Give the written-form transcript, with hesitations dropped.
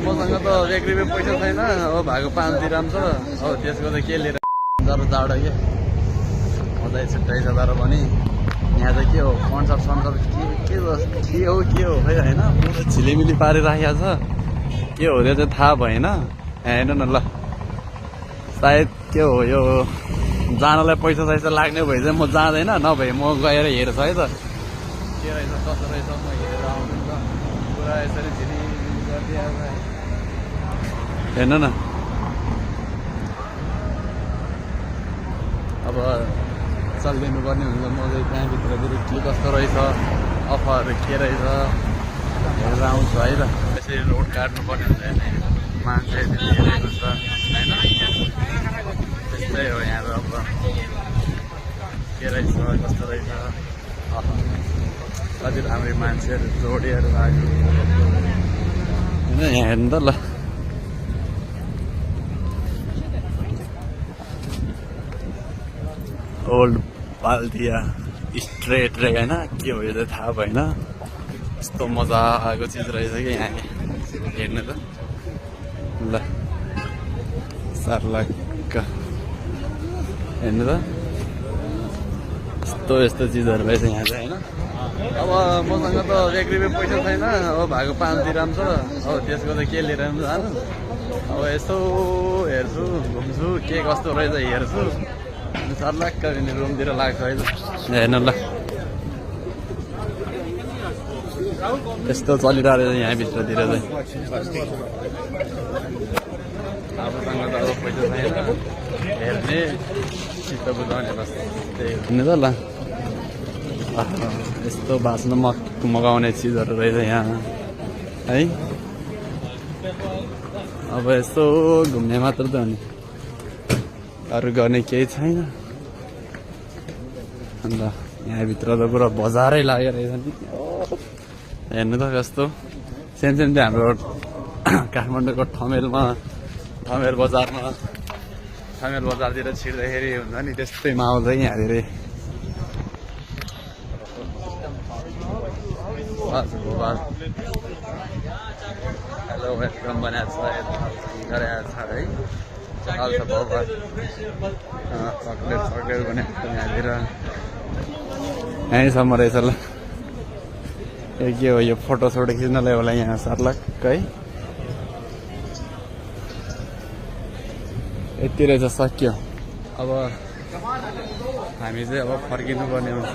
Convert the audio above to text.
मसँग त 1 रुपियाँ पैसा छैन। अब भएको 5 दिराम छ। हो त्यसको त के लिएर जरो जाडो के मजा छुट्टै छ। तर पनि यहाँ चाहिँ के हो कन्सर्ट सन्सर्ट के हो खै होइन पुरो झिलिमिली पारिराखेको छ। के हो त्यो चाहिँ थाहा भएन। हेर्नु न ल सायद के हो यो जानलाई पैसा सैसा लाग्ने भए चाहिँ म जाँदैन नभए म गएर हेर्छु है त के रहेछ कसो रहेछ म हेरेर आउँछु नि त। पुरा यसरी झिलिमिली गरिदिएको हेर्नु न। अब चलिदिनु पर्ने हुन्छ। म चाहिँ त्यहाँभित्रतिर के कस्तो रहेछ अफरहरू के रहेछ हेरेर आउँछु है त। यसरी रोड काट्नु पर्ने हुन्छ होइन मान्छे धेरै हुन्छ होइन त्यस्तै हो यहाँ त। अब के रहेछ कस्तो रहेछ कति राम्रै मान्छेहरू जोडीहरू लाग्यो होइन यहाँ हेर्नु त ल। ओल्ड पाल्दिया स्ट्रेट रे होइन के हो यो चाहिँ थाहा भएन। यस्तो मजाको चिज रहेछ कि यहाँ हेर्नु त ल सर्लक्क हेर्नु त यस्तो चिजहरू रहेछ यहाँ चाहिँ होइन। अब मसँग त 1 रुपियाँ पैसा छैन। अब भएको 5 दिराम छ। हो त्यसको त के लिएर जानु। अब यसो हेर्छु घुम्छु के कस्तो रहेछ हेर्छु अनि सर्लक्क पनि रुमतिर लाग्छ है त। हेर्नु ल यस्तो चलिरहेको रहेछ यहाँ भित्रतिर चाहिँ। आफूसँग त अब पैसा छैन हेर्ने चित्त बुझाउने बस त्यही हेर्ने त ल। यस्तो बाँच्न मगाउने चिजहरू रहेछ यहाँ है। अब यस्तो घुम्ने मात्र त हो नि अरू गर्ने केही छैन। अन्त यहाँभित्र त पुरा बजारै लागेको रहेछ नि। हेर्नु त कस्तो सेम चाहिँ हाम्रो काठमाडौँको ठमेल बजारतिर छिर्दाखेरि हुन्छ नि त्यस्तै माहौल चाहिँ यहाँतिर। हेलो वेलकम बनाएको छ गरेको छ है चल्छ बाबा चक्लेट बनाएको छ यहाँतिर यहीँसम्म रहेछ ल। के हो यो फोटो सोटो खिच्नलाई होला यहाँ सर्लक्क है। यति रहेछ सक्यो। अब हामी चाहिँ अब फर्किनु पर्ने हुन्छ।